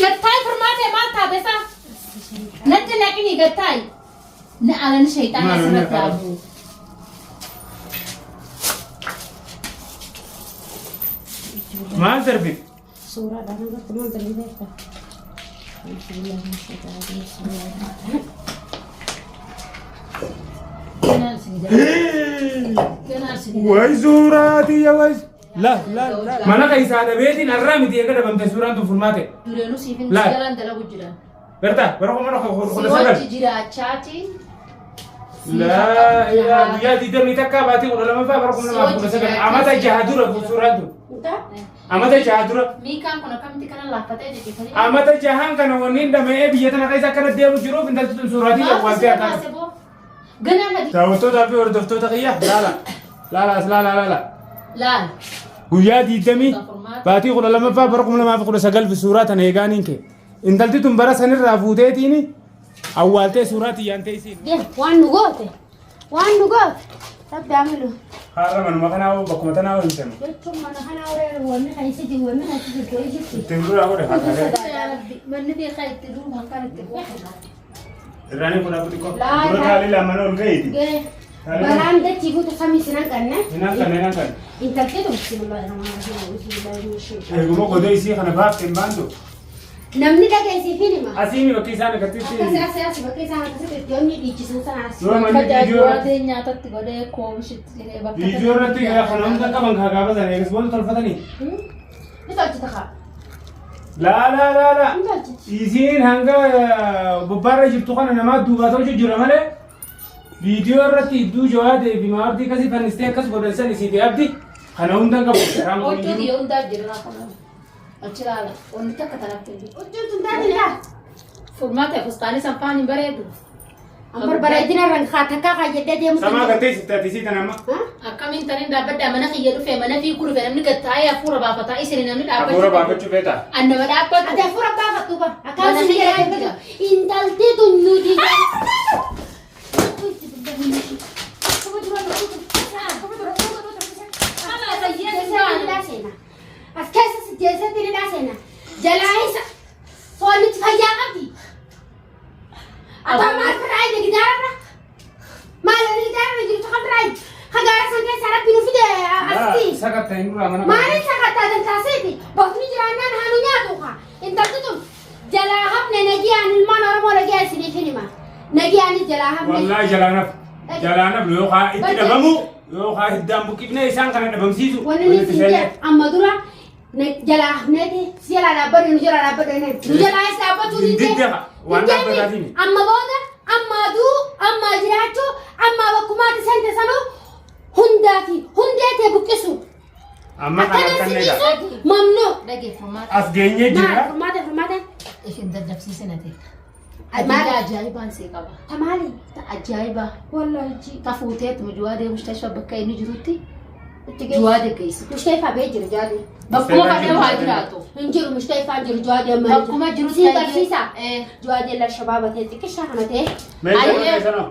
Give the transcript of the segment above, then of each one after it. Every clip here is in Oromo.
Gattaay furmaatee maal taate isaa? Natti naqini gattaay. Na alan shayxaana Maal asirratti inni hafu. Maal darbite? Suuraadhaan agartu maal darbiteerta? Ganaan isin jala. Ganaan isin jala. Way suuraa tiyya way. La la la. Mana keessaa dhabeetiin har'aa miti eega dhabamte suuraan tun furmaate. Dureenuu siif hin Laal. jalaan dalagu jiran. Gartaa bara kuma Si kudha sagal. wajji jiraachaati. Laa ilaa guyyaa 21 baatii 12ffaa bara 2019 amata jaha dura suuraan tun. Amata jaha dura. Miikaan kun akkamitti kana laaffatee jechuudha. Amata jahaan kana wanni hin dhama'ee biyya tana keessa akkana deemu jiruuf intalti tun suuraatii awwaaltee harkaa qabdi. Ganaa nadi. Daawwattootaa fi hordoftoota kiyya laala laala as laala laala. Laal. Guyyaa 20 baatii 12ffaa bara 2019 fi suuraa tana eegaaniin kee. Intalti tun bara sanirraa fuuteetiin awwaaltee suuraa tiyyaan teessiin. Waan nu goote waan nu goote rabbi amilu. Har'a manuma kanaa hoo bakkuma tanaa hoo hin senu. Jechuun mana kanaa waree wanni kan isi jiru wanni kan isi jirtu isitti. Ittiin duraa godhe haakaalee. Manni beekaa itti duuba kan itti buufa. Irraanii kun hafu xiqqoo. Laa, Dura laa. taalii lamaan ol gahiiti. Gee balaan dachii guutu samii sin hanqanne. Hin hanqanne hin hanqanne. Intalti tun bismillahirrahmanirrahiim. Eeguma godoo isii kana baafte hin baantu. Namni dhageessiif hin hima. Asii mi bakki isaan akkasitti. Akkasi asi asi bakka isaan akkasitti itti onni dhiichisan sana asi. Yoo manni viidiyoo Tajaajila nyaatatti godhee koomishitti jedhee bakka viidiyoo irratti kana hunda qaban kaa gaafa sana eegas booda tolfatanii. Ni tolchita kaa. Laa laa laa laa. Ni tolchiti. Isiin hanga gubbaarra jirtu kana namaa duubaa tolchu jira malee viidiyoo irratti idduu jawaadee fi maabdii akkasii fannistee akkas godhan san isii fi abdi kana hunda hin qabu. Karaan kun hin Huccuu jiru. xiyya hundaa jira kun. Achi ilaala. Wanni takka tanaaf hin jiru. Huccuun tun taate laa. Furmaata fustaanii san faan hin bareedu. Ambar bareedina irraan kaa takkaa kaa jedhee deemu. Samaa gattee sitti ati isii tana amma. Akkamiin tanin dhaabbadhaa mana kiyya dhufe mana fiiguu dhufe namni gad taa'ee hafuura baafataa isin namni dhaabbachuu. Hafuura baafachuu feeta. An nama dhaabbatu. Ati hafuura baafattu bara. Akkaan Mana si kiyya jedhee jira. Intalti tun nuti. As keessa si jeesatti ni dhaaseena. Jalaa isa foonichi fayyaa qabdi. Abbaan maal firraa ija gidaararra? Maal inni gidaararra jirtu kan firraa ija? Kan gaara san keessaa rabbi nu fide asitti. Sakatta hin duraa mana. Maaliin sakattaa tantaaseeti? Bofni jiraannaan haa nu nyaatu kaa. Intalti tun jalaa hafne nagiyaan ilmaan Oromoo nagiyaa isiniif hin hima. Nagiyaanis jalaa hafne. Wallaahi jalaa naf. Jalaa naf yookaan itti dhabamu yookaan hiddaan buqqifnee isaan kana dhabamsiisu. Wanni inni siin jedhe amma dura jalaa hafneeti si jalaa dhaabbadhu nu jalaa dhaabbadhu inni nu jalaa isa dhaabbachuu Hin didde. didde waan Diddeemi. dhaabbataatiin. Amma booda amma aduu amma jiraachuu amma bakkumaati sente sanuu hundaa fi hundee tee buqqisu. Amma kana Akkana akkan si egaa. dhiisu mamnuu. Dhagee furmaata. As geenyee Maal jirra. furmaata furmaata. Isin dadhabsiisin ati. Maal? Adila ajaa'ibaan sii qaba. Tamaali. Ta ajaa'ibaa. Wallahi ji. Ta fuuteet juwaadee mushtashfa bakka inni jirutti Itti geessu. juwaadee geessi. Mushteefaa bee jira jaadee. Bakkuma fadhee haa jiraatu. Hin jiru mushteefaa jiru jaadee amma. hin jiru. Bakkuma jiru Siin barsiisa. Eh. Jaadee la shabaaba ta'e xiqqishaa kana ta'e. Meeshaa Ayyee. keessanoo.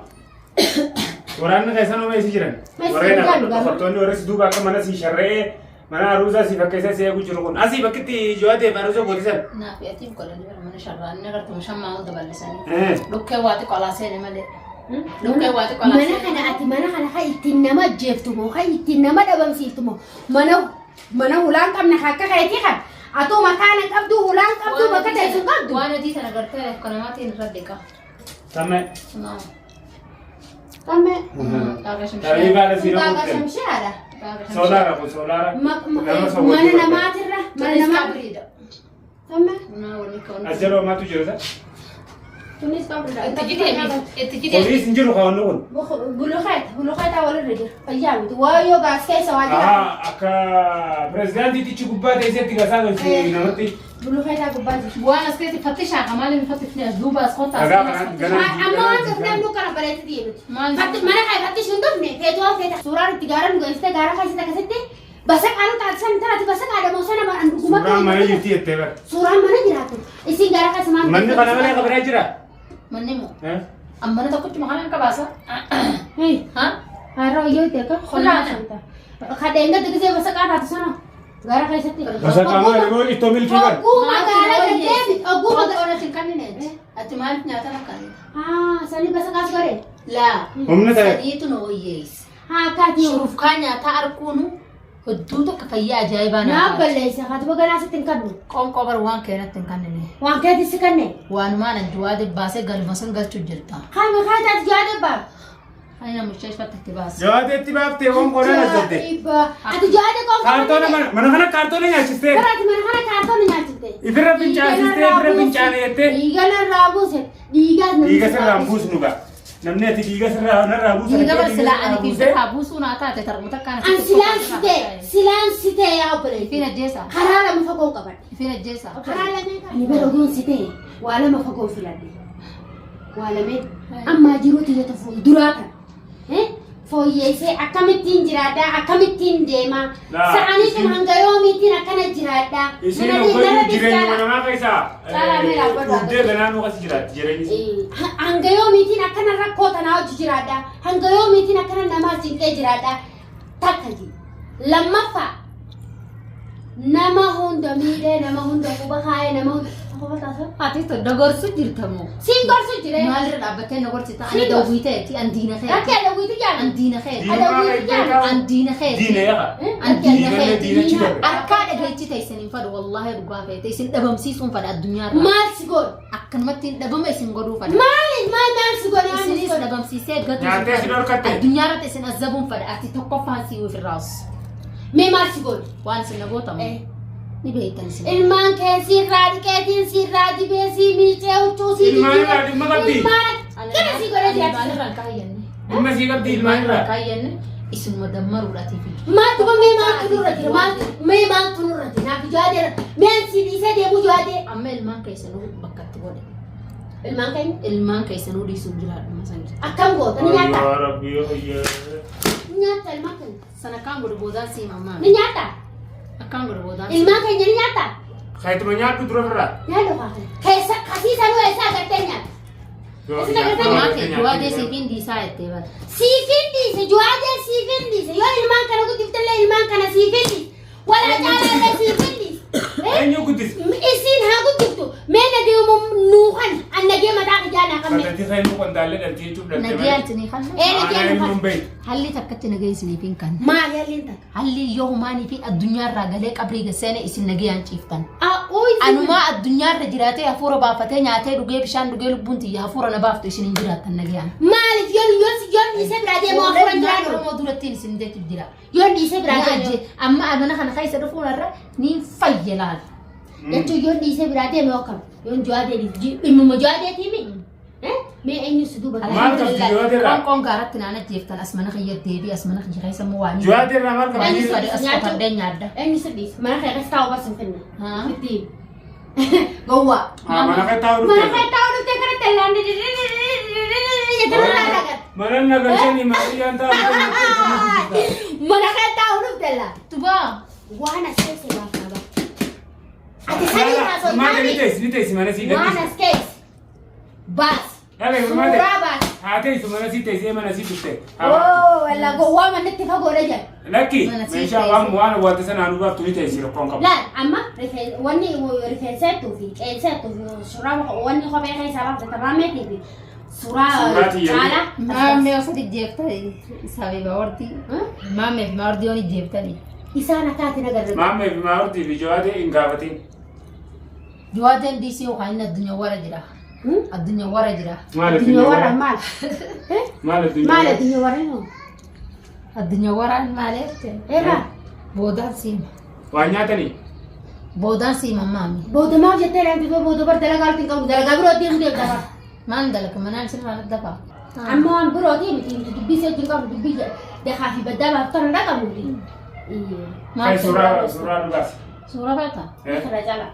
Waraanni keessanoo meessi jiran. Meessi Warreen jiran gama. qofattoonni warri si duuba akka mana si sharree mana aruusaa si fakkeessa si eegu jiru kun. Asii bakkitti jawaadee fi aruusa gootisan. Naaf atiif godhanii bara mana sharraa inni agartuma shammaa hunda bal'isanii. Eh. Dhukkee waa xiqqoo alaa seene malee. Dhukkee waa xiqqoo alaa Mana seene. kana ati mana kana kan ittiin nama ajjeeftu moo kan ittiin nama dhabamsiiftu moo mana mana hulaan qabna akka keetii kan atoo makaana qabdu hulaan qabdu bakka teessu qabdu. Waan adii sana gartee akka namaatiin irra dhiqa. Tamme. Tamme. Tarii baala si Kun rakkoo shamshaadha. Soolaara kun soolaara. Nama soba Mana namaatirra mana namaa. Tamme. As jala homaatu jira sa? Kunis qabdudha. Itti jiteemi. Itti jiteemi. Horiis hin jiru kawanni kun. Bulukeet bulukeetaa walirra jira. Fayyaa miti. Waayoo gaas keessa waa jira. Ahaa akka pirezidaantiitichi gubbaa teessetti gasaa galchu namatti. Bulukeetaa gubbaa jira. Waan as keessatti fattishaa ka maaliif fattifne as duuba as kottaa as Dhagaa as kanaan fattishaa. ganaa- Amma waan dhufneef nu kana bareetti deemti. Maal? Fatti mana kee fatti sun dhufne feetu waan feeta. Suuraan itti gaara nu geessite gaara keessatti akkasitti basa qaalu taasisan taate basa qaadamoo sana bara dhuguma. Suuraan mana jirti jettee bara. Suuraan mana jiraatu. Isin gaara keessa maal? Manni kana malee qabanee jira. Manni moo? Eh? Ammana tokkichuma kanaan qabaasa. Hei, Ha? har'a wayyoo itti akka Qonnaa. Kadheen gadi gisee basa qaa taate sana gaara keessatti. Basa qaamaa immoo ittoo milkii bara. Hogguu magaala gaddeebi. Oguu Qoonqoon ati hin kennineeti. Ati maaliif nyaata lakkaa'e? Haa sanii basa kaas godhe. Laa. Humna ta'e. Saniitu na wayyeessa. Haa akkaati. Shurufkaa nyaataa arkuunu hedduu takka fayyaa ajaa'ibaa Naa naa taate. balleessa haati baganaa sitti hin kennu. Qoonqoo bar waan keenatti hin kennine. Waan keetti si kenne. Waanumaan adduwaa baasee galma san galchuu jirta. Haa mikaa taati jawaadee baaf. Ani namicha ifatti itti baase. Jawaadeetti baaftee qoonqoodhaan azzabde. Ati jawaadee qoonqoo. Kaartoona mana mana kana kaartoona nyaachistee. Baraati mana kana kaartoona nyaachifte. Ifirra fincaasistee ifirra fincaane jettee. Dhiiga narraa buuse. Dhiigaas namni Dhiiga sirraa hin buusnu gaa. Namni ati dhiiga sirraa narraa buusa. Dhiiga bar silaa ani fi haa buusuu naa taate tarmuta kana. An silaan sitee silaan sitee yaa obboleetti. Ifin ajjeesa. Karaa lama fagoo qabadhe. Ifin ajjeesa. Karaa lameen ani bara oduun sitee waa lama fagoo filadhe. Waa lameen ammaa jiruuti yoo ta'u fuulduraa kana. Fooyyeessee akkamittiin jiraadhaa akkamittiin deemaa Laa, sa'anii sun isin- hanga yoomiitiin akkana jiraadhaa. Isiin Mana obboleettii narra jireenya bistaadha. namaa keessaa Caalaa mee dhaabbadhu. dhuugdee galaanuu as jiraatti jireenyi isii. Hanga yoomiitiin akkana rakkoo tanaa hojii jiraadha. Hanga yoomiitiin akkana namaas cinqee jiraadha. Takka ji. Lammaffaa nama hunda miidhee nama hunda quba kaayee nama hunda quba taasisa. Ati to dogorsu jirta moo? Siin gorsu jiree. Maalirra dhaabbattee na gorsita? Ani Siin gorsu. dawwii ta'eeti, an diina Rakkee keeti. dawwiitu An jaalladha. diina keeti. Diinummaa Adawwiitu kan jaalladha. beekamu An diina keeti. diina yaqa. An diina Diinallee keeti. diinachi darbe. Harkaa dhageechi ta'e isin hin fadhu wallaahi dhugaa feete isin dhabamsiisuun fadha addunyaarraa. Maal si godhu? Akkanumatti hin dhabama isin godhuu fadha. Maali maal maal si godhe? Maal si Isinis godhe? dhabamsiisee gatu Nyaattee isin si fadha. dhorkatte. Addunyaarratti isin azabuun fadha. Ati tokkoffaan si ofirraas. Mee maal si godhu? Waan isin na gootamu ni beektan isin. Ilmaan kee siirraa dhiqeetiin siirraa dibee sii miicee huccuu sii Ilmaan irraa dhimma qabdi. Ilmaan kana sii godhee Ilmaan jiraachisa. irraa hin kaayyanne. Dhimma sii qabdi ilmaan irraa. Kaayyanne isinuma dammaruudhaatiif. Maaltu mee maaltu nurra jira? Maaltu mee maaltu nurra jira? Naaf jawaadee mee si dhiisee deemuu jawaadee. Amma ilmaan keessanuu bakka itti godhe. Ilmaan keenya Ilmaan keessanuu dhiisuuf jiraadhuma san jira. akkam goota ni nyaata? Yaa Rabbi yaa. Ni nyaata ilmaan keenya. Sana akkaan godhu boodaan siima ammaa. Ni nyaata? Akkaan godhu boodaan siima. Ilmaan keenya ni nyaata? Kaayituma nyaadhu dura ofirraa. Nyaata kaa keessa kasiisanuu eessa agartee nyaata? Isin agartee Maal ta'e duwaa deesiifiin diisaa jettee bara. Siifin dhiise jawaadee siifin dhiise yoo ilmaan kana guddiftellee ilmaan kana siifin dhiise walaa caalaallee siifin dhiise. Eenyu guddise? Isiin haa guddiftu mee nageemu nuukan an nagee mataa kijaa naa qabne. Kallattii kan inni qondaallee dhaltee jechuuf dhaltee Nagee malee. altini kanna. Ee nagee Aanaa nuukan. inni hin beektu. Halli takkatti nagee isiniif hin kanna. Maali halliin takka? Halli yoo humaanii fi addunyaarraa galee qabrii gaseene isin nagee ciiftan. A'uu Anumaa addunyaarra jiraatee hafuura baafatee nyaatee dhugee bishaan dhugee lubbuun tiyya hafuura na baaftu isin hin jiraattan nagayaan. Maaliif yoon yoon yoon dhiisee biraa deemu hafuura hin jiraatu? Oromoo durattiin isin jechuuf jira. Yoon dhiisee biraa deemu. Amma mana kana keessa dhufuun irra niin fayya laala. Jechuun yoon dhiisee biraa deemu akkam? Yoon jawaadee dhimmuma jawaadeetii mi? Mee eenyu si duuba? Maal qabdi Jawaadeerraa? Qoonqoon gaaratti naan ajjeeftan as mana kiyya deebii as mana kiyya keessa immoo waan. Jawaadeerraa maal Ani qabdi? sadi as qotadhee nyaadda. Eenyu si dhiisa? Mana kee keessa taa'uu bas hin finne. Haa? Itti gowwaa. Haa mana kee taa'uu Mana dhufte. kee taa'uu dhuftee kana dallaan Mana nagalchanii maatiyyaan taa'uu dhufte. Mana kee taa'uu dhufte laa. Tubaa. Waan as keessa baafna ba. Ati sadii haasoo Maal ni teessi ni teessi mana sii Waan gadhiisi. as keessa baas. Dhabe maal Suuraa baas. haa teessu mana sii teessee mana sii dhufte. Oo walla gowwaa manatti fagoodha jedha. Lakki Mana sii meeshaa waan waan wanta sana nu baaftu ni teessi rakkoon qabu. Laal amma wanni rifeensettuu fi qeensettuu fi suuraa wanni kophee keessaa baafte tamaameetii fi suuraa Suuraa tiyya. caalaa. Maammee osoo ijjeeftanii sabiba warti. Maammee fi maardii yoon ijjeeftanii. Isaan akka ati nagarra. Maammee fi maartii fi jawaadee hin gaafatin. Duwaateen diisii yookaan inni addunyaa warra jira. Addunyaa warra jira. Maal Addunyaa warra maal? Maal addunyaa Maal warra? addunyaa warra noo? Addunyaa warraan maal jette? Irraa Boodaan siima. Waan nyaatanii? Boodaan siima maami. booda maaf jettee dhaamte booda bar dalagaa olti hin qabdu dalagaa biroo deemu deemta bara. Maan dalaga manaan isin irraa dafa. Amma waan birootii miti nuti dubbii see wajjin qabnu dubbii dakaa fi baddaa baaf tola dha qabnu. Kai suuraa suuraa nu baasi. Suuraa feeta? Kana caalaa.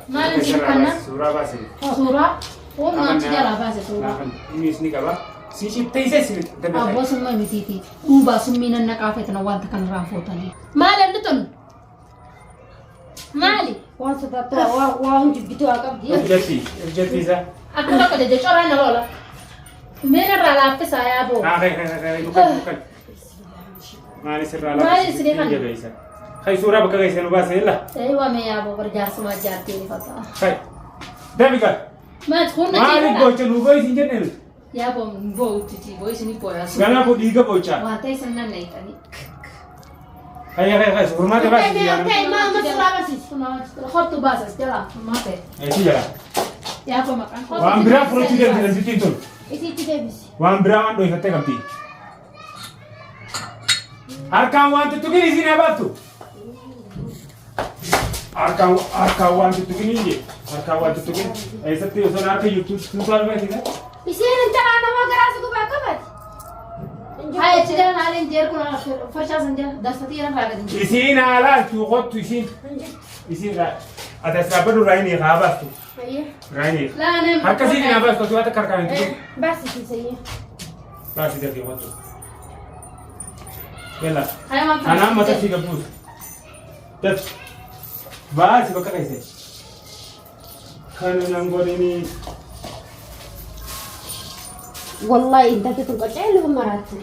Maal isin kanna? Suuraa baasi. Suuraa? Oon achi jalaa baase suuraa. Innis ni qaba. Si cittee si Abboo summii mitiiti. Dhuubaa summii nan naqaa feetan wanta kanarraa fuutanii. Maali inni tun? Maali? Waan sodaattu waa waa hundi bituu haa qabdi. Hojjetti hojjetti isaa. Akka tokko jeje coraan nama oola. Meen irraa laaffisaa yaa boo. Haa kai kai kai lukan lukan. Maal sirraa Maal isinii kana? Jabeessa. Kai suuraa bakka keessa nu baase illa. Eewa mee yaaboo bar jaarsumaa jaartii ni fakkaata. Kai. Dafi gaa. Maal kun na Maaliif jechuudha? boocha nu booyi siin jenne nuti? Yaaboo boo'utti boo'i isin boo'aa. Ganaa boo dhiiga boochaa. Waan ta'e isin nan naqxanii. Kai kai kai furmaata baasi. Kai ma ma suuraa barsiisi. Hottu baasas jala furmaate. Eessi jala. Yaaboo maqaan. Waan biraa fudhachuu deemte namtittiin tun. Isitti deebisi. Waan biraa waan dho'ifattee qabdi. Harkaan waan tuttuqin isiin haa baaftu. Harkaan harkaan waan tuttuqin hin jee. Harkaan waan tuttuqin. Eessatti osoo harka jirtu tuutaa argaa Isiin intala namaa garaa si gubaa qabati. Haa achi jala naaleen jeer kun farshaa san jala darsatii jala raagatin. Isiin haa laaltu kottu isiin. Isiin ati as dhaabbadhu raayinii haa baastu. Ayyee. Raayinii. Laaneen. Harka isiin haa baastu ati waan takka harkaan hin tuqin. Baasisi sayyee. Baasi dafii kottu. Yalla. Haa waan Anaan mata si gabbuusu. Dafsi. Baasi bakka keessa. Kana nan godhini. Wallahi intalti tun qaceellu maraatti.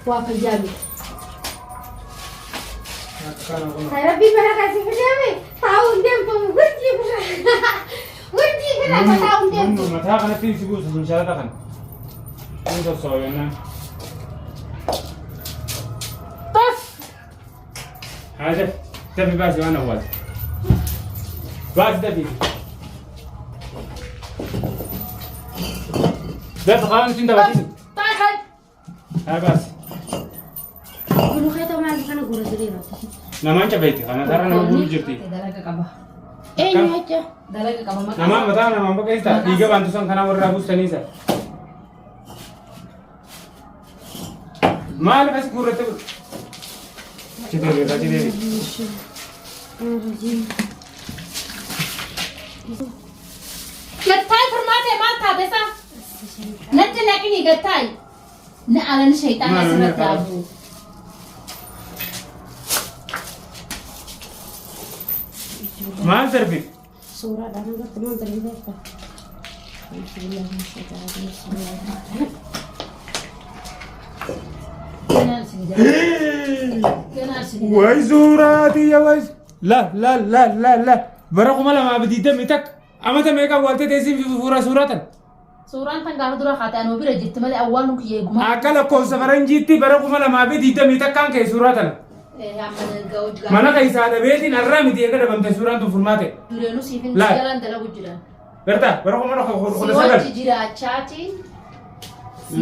Waa fayyaa miti. Akkana kun. Hay rabbi bara kasi fidame. Taa'uu hin deemtu wirjii bira. Wirjii bira ka taa'uu hin deemtu. Mataa kanatti si buusu sun shalata kana. Kun sossooba jennaan. Bas. Haa dafi. Dafi baasi waan awwaal. Baasi dafi. Dafi qaama siin taphatin. Taa'e. Haa baasi. Bulukeetoo maal kana gura jireera. Namaan cabeetti kana tarra nama guutuu jirti. Dalaga qaba. Eenyu jecha? Dalaga qaba maqaan. Namaan mataa namaan bakka isa dhiiga baantu san kanaa warraa buustanii isa. Maal as guurratte? Achi deebi achi deebi. Gattaay furmaate maal taate isaa? Natti naqini gattaay. Na alan shayxaan Maal asirratti inni hafu. Maal darbe? Suuraadhaan agartu maal darbii beekta? Ganaan isin jala. Ganaan isin jala. Way suuraa tiyya way. La la la la la. Bara 2021 amata meeqa awwaaltee teessiin fi fuura suuraa tan. Suuraan tan gaafa dura kaate anuu bira jirti malee awwaaluun kiyya eeguma. Akka lakkoofsa faranjiitti bara 2021 kee suuraa tana. Amma Mana keessaa dhabeetiin har'aa miti eega dhabamte suuraan tun furmaate. Dureenuu siif hin Laal. jalaan dalagu jiran. Gartaa bara kuma lama Si kudha sagal. wajji jiraachaati.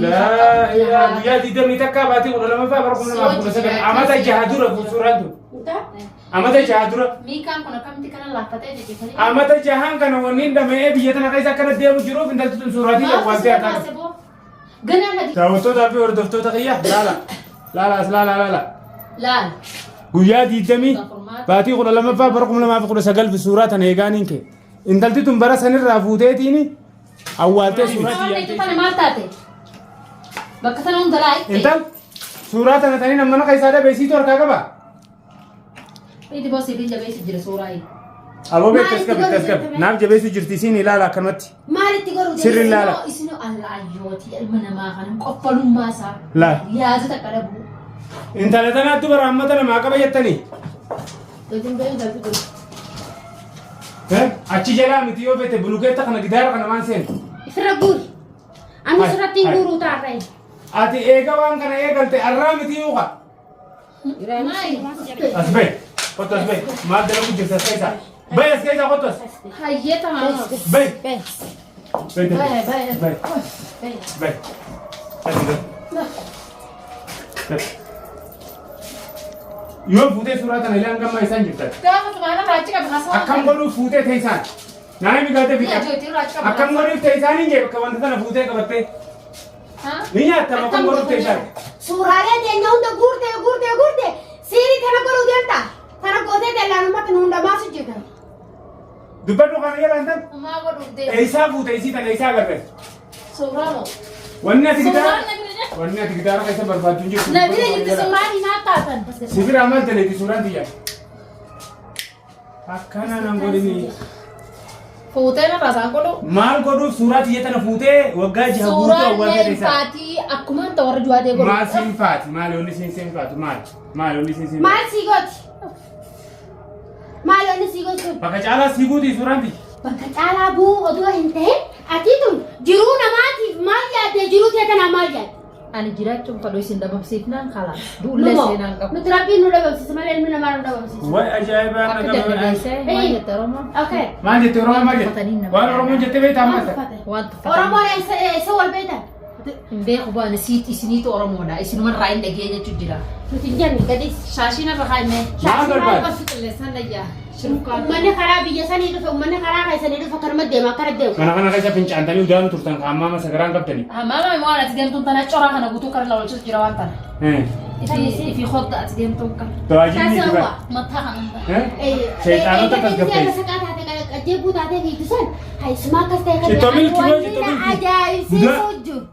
Laa ilaa guyyaa 21 baatii 12ffaa bara 2019 amata jaha dura suuraan tun. Amata jaha dura. Miikaan kun akkamitti kana laaffatee jechitanii? Amata jahaan kana wanni hin dhama'ee biyya tana keessa akkana deemu jiruuf intalti tun suuraatii awwaaltee harkaa qabdi. Ganaan ati. Daawwattootaa fi hordoftoota kiyya laala. Laala as laala laala. Laal. Guyyaa 20 baatii 12ffaa bara 2019 suuraa tana eegaaniin kee. Intalti tun bara sanirraa fuuteetiin awwaaltee suuraa Suuraan itti tana maal taate? Bakka tana hunda laa itti. Intal suuraa tana tanii mana keessaa dhabe isiitu harkaa qaba. Itti boosii fi jabeessi jira suuraa yi. Aboo beektu as qabi as qabi. Naaf jabeessu jirti isiin ilaala akkanumatti. Maalitti godhu Sirri ilaala. Isinoo allaayyooti ilma namaa kana qoffalummaa isaa. Laal. Yaada takka dhabuu. Intala tanaattu bara amma tana maa qaba jettanii. Gadi ba'ee galtu godhu. Achi jalaa miti yoo feete bulukeetta kana gidaara kana maan seenu. Ifirra guuri. Ani sirratti hin guuruu taarree. Ati eega waan kana eegalte arraa miti yuuqa. Maali? As bahi. Kottu as bahi. Maal dalagu jirta as keessaa. Bahi as keessaa kottu as. Hayyee tamaa. Bahi. Bahi. Bahi. Bahi bahi. Bahi. Bahi. Bahi. Ati bahi. Bahi. Yoo fuutee suuraa tana ilaan gammaa isaan jirtan. Gaafa tumaana raachi qabu haasawaa. Akkam godhuuf fuutee teessaan. Naa himi gaatee Ni fixa. ajootii raachi qabu. Akkam godhuuf teessaan hin jee bakka wanta tana fuutee qabattee. Ni nyaattama akkam godhuuf teessaan. Suuraalee teenya hunda guurtee guurtee guurtee siirii tana godhuu deemta. Tana gootee dallaanumatti nu hunda maasu jirta. Dubbadhu kana jalaan tan. Maa godhuuf deema. Eessaa fuute isii tana eessaa agarre. Suuraa moo? Wanni ati Suuraan gitaara na bira jira. wanni ati gitaara keessa barbaaddu hin jirtu. Na bira jirti suuraan himaa taatan. Si bira maal daleeti suuraan tiyya. Akkana nan godhini. Fuutee na raasaan godhu. Maal godhuuf suuraa tiyya tana fuutee waggaa jaha guutuu Suuraan awwaaltee teessaa. leenfaatii akkuma ta warra juwaatee godhu. Maal siin faati? Maal wanni siin siin faatu? Maal? Maal wanni siin siin faatu? Maal sii gooti? Maal inni sii gochuun? Bakka caalaa sii guutii suuraan tiyya. Bakka caalaa bu'uu odoo hin ta'in ati tun jiruu namaatiif maal yaadde jiruu tee tanaa maal yaadde? Ani jiraachuun fadhu isin dhabamsiifnaan kalaas. Du'ullee Numoo seenaan qabu. nuti rabbiin nu dhabamsiisa malee ilmi namaa nu dhabamsiisa. Way ajaa'ibaa Akka dhagabaa. dargaggeessee waan jette Oromoon. Okay. Maal jette Oromoon maal jette? Tuffatanii nama Waan Oromoon jette beektaa Maal ammas? tuffate? Waan tuffatan. Oromoon eessa eessa wal beektan? Hin beeku baane siit isiniitu Oromoodha. Isinumarraa hin dhagee jechuu jira. Nuti hin jenne gadis. Shaashiin irra kaa'ime. Maal barbaade? Qabsu qilleensaan dhayyaa. Shirkaan. Uummanni karaa biyya sanii dhufe uummanni karaa keessanii dhufe akkanuma deema akkana deema. Mana kana keessa fincaantanii udaanu turtan kan ammaa masagaraan qabdanii. Hammaama waan ati deemtuun tana coraa kana guutuu kana lawalchus jira waan tana. Ifi hodda ati deemtuun kana. Tawaajilni itti bara. Mataa kana hunda. Sheexaanota tasgabbeessi. Qajeelbuu taatee fiigisan haisumaa akkas ta'e Cittoo milkii moo cittoo milkii? ajaa'ibsiisuu jiru.